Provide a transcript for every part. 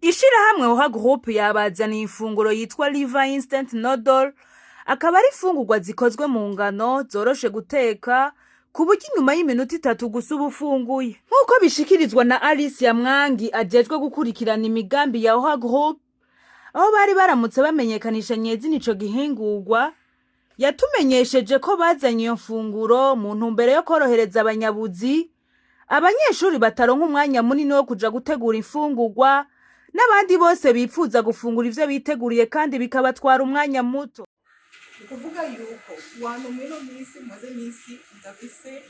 Ishirahamwe Oha Group yabazaniye ifunguro yitwa Riva Instant Noodle, akaba ari imfungurwa zikozwe mu ngano zoroshe guteka, ku buryo inyuma y'iminota 3 gusa uba ufunguye. Nk'uko bishikirizwa na Alicia Mwangi ajejwe gukurikirana imigambi ya Oha Group, aho bari baramutse bamenyekanisha nyezina ico gihingurwa, yatumenyesheje ko bazanye iyo mfunguro mu ntumbero yo korohereza abanyabuzi, abanyeshuri bataronka umwanya munini wo kuja gutegura imfungurwa, n'abandi bose bipfuza gufungura ivyo biteguriye kandi bikabatwara umwanya muto. Ni ukuvuga yuko abantu mw'ino minsi mumaze iminsi mudafise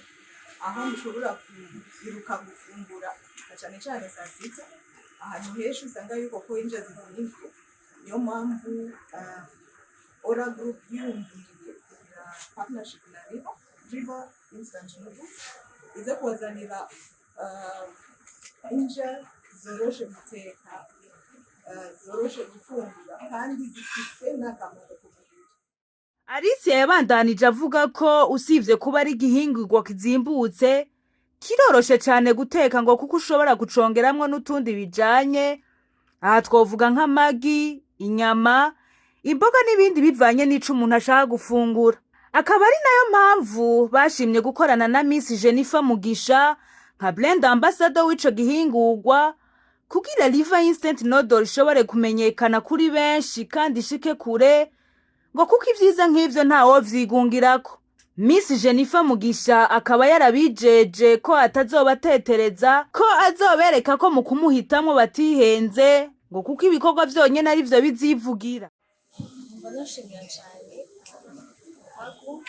aho mushobora kwiruka gufungura, na cane cane saa sita, ahantu henshi usanga yuko ko indya zizimvye. Niyo mpamvu Ora Group yiyumviriye kugira partnership na Riva, Riva Instant Noodles, ize kubazanira indya zoroshe guteka, zoroshe gufungura kandi zifise n'akamaro ku mubiri. Alicia yabandanije avuga ko usivye kuba ari igihingurwa kizimbutse, kiroroshe cane guteka, ngo kuko ushobora kucongeramwo n'utundi bijanye. Aha twovuga nk'amagi, inyama, imboga n'ibindi, bivanye n'ico umuntu ashaka gufungura. Akaba ari nayo mpamvu bashimye gukorana na Miss Jennifer Mugisha nka brand ambassador w'ico gihingurwa, kugira Riva Instant Noodle ishobore kumenyekana kuri benshi kandi ishike kure, ngo kuko ivyiza nk'ivyo ntawovyigungirako. Miss Jennifer Mugisha akaba yarabijeje ko atazobatetereza, ko azobereka ko mu kumuhitamwo batihenze, ngo kuko ibikorwa vyonyene ari vyo bizivugira. Numva nashimira cyane Haku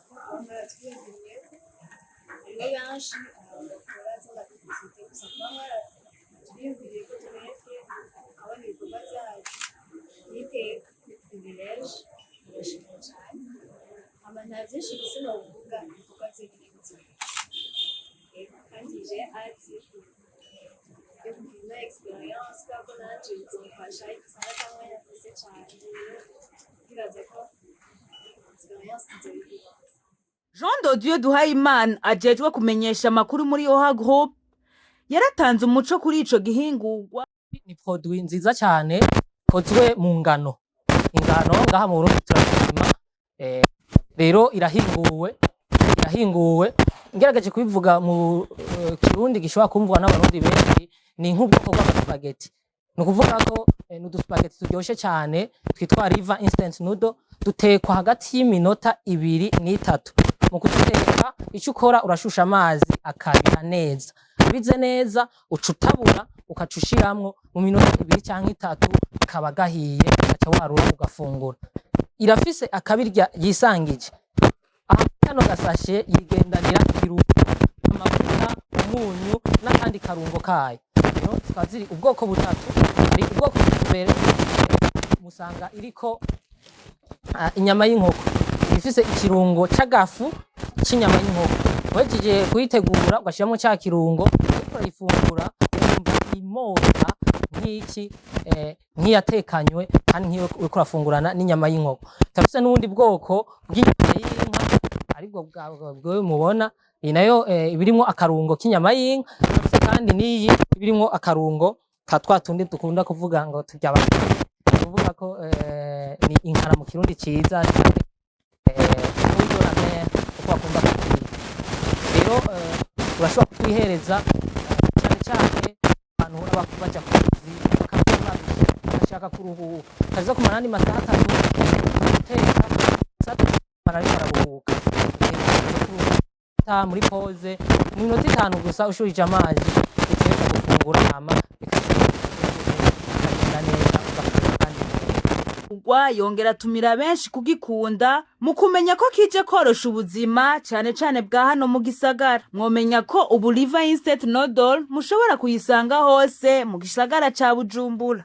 kuba mwaratwiyumviriye. Hariho benshi bakora z'ama publicité gusa, kuba mwaratwiyumviriye ko twebwe tukabona ibikorwa byacu n'iteka ni privilège, ndabashimira cyane. Hama nta byinshi gusa novuga, ibikorwa vyonyene bizivuga. Yego, kandi j'ai hâte yo kugira ino expérience, kubera ko nanje bizomfasha. Usanga ata mwanya mfise cane, rero ndibaza ko expérience tuzoyigira. Jean de Dieu Duhayimana ajejwe kumenyesha amakuru muri Oha Group yaratanze umuco kuri ico gihingurwa. Ni produit nziza cyane ikozwe mu ngano. Ingano ngaha mu Burundi turazirima. Rero irahinguwe. Ngerageje kubivuga mu Kirundi gishobora kumvwa n'Abarundi benshi, ni nk'ubwoko bw'amaspaghetti. Ni ukuvuga ko ni uduspaghetti turyoshe cyane twitwa Riva Instant Noodle, dutekwa hagati y'iminota 2 n'itatu. Mu kuduteka, icyo ukora, urashusha amazi akabira neza. Abize neza, uca utabura, ukaca ushiramwo, mu minota 2 canke 3 kaba gahiye, ugaca warura ugafungura. Irafise akabirya yisangije. Aha kano gasashe yigendanira ibirungo, amavuta, umunyu n'akandi karungo kayo. Rero zikaba ziri ubwoko butatu. Hari ubwoko bwa mbere, musanga iriko inyama y'inkoko, ifise ikirungo c'agafu c'inyama y'inkoko. Uhejeje kuyitegura, ugashiramo ca kirungo, uriko urayifungura wumva imota nk'iki, nk'iyatekanywe kandi nk'iyo uriko urafungurana n'inyama y'inkoko. Turafise n'ubundi bwoko bw'inyama y'inka, aribwo bwewe mubona. Iyi nayo ibirimwo akarungo k'inyama y'inka. Turafise kandi n'iyi ibirimwo akarungo ka twa tundi dukunda kuvuga ngo turya abantu, kuvuga ko ni inkara mu Kirundi ciza, fruit de la mer uko bakunda kutwita. Rero urashobora kutwihereza, cyane cyane abantu baba baja ku kazi, bakaba barushe, bagashaka kuruhuka, kaza kumara andi masaha 3 guteka, amasaha 3 ariko araruhuka. Kuruhuka muri pause, mu minota 5 gusa ushuhije amazi, uceza gufungura, hama bikagenda neza, ugafungura kandi neza. Ugwa yongera atumira benshi kugikunda mu kumenya ko kije korosha ubuzima, cane cane bwa hano mu gisagara. Mwomenya ko ubu Riva Instant Noodle mushobora kuyisanga hose mu gisagara ca Bujumbura.